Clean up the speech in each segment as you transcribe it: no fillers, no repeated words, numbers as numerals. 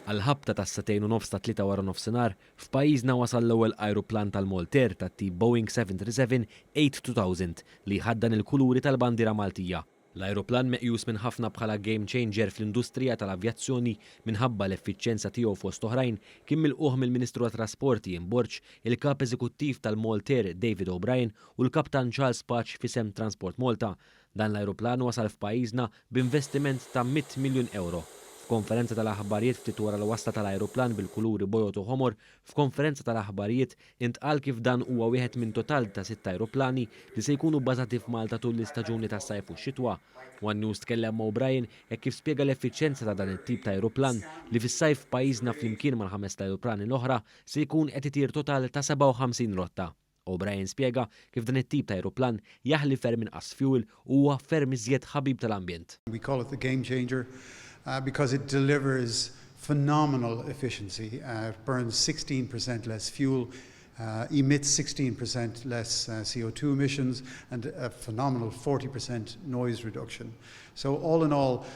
Għall-ħabta tas-sagħtejn u nofs tat-Tlieta waranofsinhar, f'pajjiżna wasal l-ewwel ajruplan tal-Maltair tat-tip Boeing 737-8-2000 li jħaddan il-kuluri tal-bandiera Maltija. L-ajruplan meqjus minn ħafna bħala game changer fl-industrija tal-avjazzjoni minħabba l-effiċjenza tiegħu fost oħrajn, kien milqugħ mill-Ministru għat-Trasport Ian Borg, il-Kap Eżekuttiv tal-Maltair David O'Brien u l-Kaptan Charles Pace f'isem Transport Malta. Dan l-ajruplan wasal f'pajjiżna b'investiment ta' 100 miljun ewro. F'konferenza tal-aħbarijiet ftit wara l-wasla tal-ajruplan bil-kuluri bojod u ħomor, f'konferenza tal-aħbarijiet intqal kif dan huwa wieħed minn total ta' sitt ajruplani li se jkunu bbażati f'Malta tul l-istaġuni tas-sajf u x-xitwa. One News tkellem ma' O'Brien hekk kif spjega l-effiċjenza ta' dan it-tip ta' ajruplan li fis-sajf f'pajjiżna flimkien mal-ħamest ajruplani l-oħra se jkun qed itir total ta' 57 rotta. O'Brien spjega kif dan it-tip ta' ajruplan jaħli ferm inqas fuel u huwa ferm iżjed ħabib tal-ambjent. We call it the game changer because it delivers phenomenal efficiency. It burns 16% less fuel, emits 16% less CO2 emissions and a phenomenal 40% noise reduction. So all in all,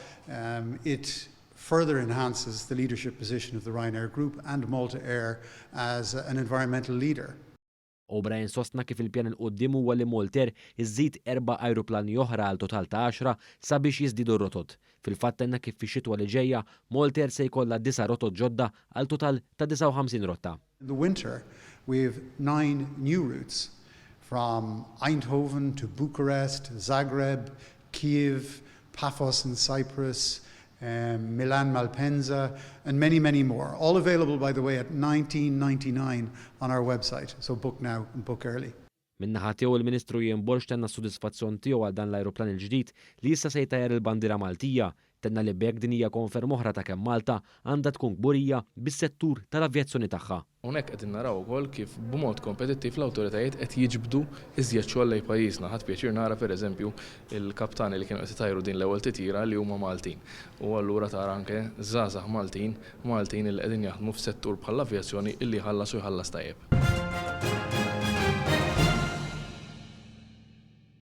it further enhances the leadership position of the Ryanair Group and Malta Air as an environmental leader. O'Brien sostna kif il-pjan 'il quddiem huwa li Maltair iżżid erba' ajruplani oħra għal total ta' għaxra sabiex jiżdiedu r-rotot. Fil-fatt tenna kif fix-xitwa li ġejja Maltair se jkollha disa' rotot ġodda għal total ta' 59 rotta. In the winter we have nine new routes from Eindhoven to Bucharest, Zagreb, Kyiv, Paphos in Cyprus, Milan Malpensa and many, many more. All available, by the way, at 19.99 on our website, so book now and book early. Min-naħa tiegħu il-Ministru Ian Borg tenna s-sodisfazzjon tiegħu għal dan l-ajruplan il-ġdid li issa se jtajjar il-bandiera Maltija. Tenna li b'hekk din hija konferma oħra ta' kemm Malta għandha tkun kburija bis-settur tal-avjazzjoni tagħha. Hawnhekk qegħdin naraw ukoll kif b'mod kompetittiv l-awtoritajiet qed jiġbdu iżjed xogħol lejn pajjiżna. Ħadt pjaċir nara pereżempju l-kaptani li kienu qed itajru din l-ewwel titjira li huma Maltin. U allura tara anke żgħażagħ Maltin, Maltin illi qegħdin jaħdmu f'settur bħall-avjazzjoni illi jħallas u jħallas tajjeb.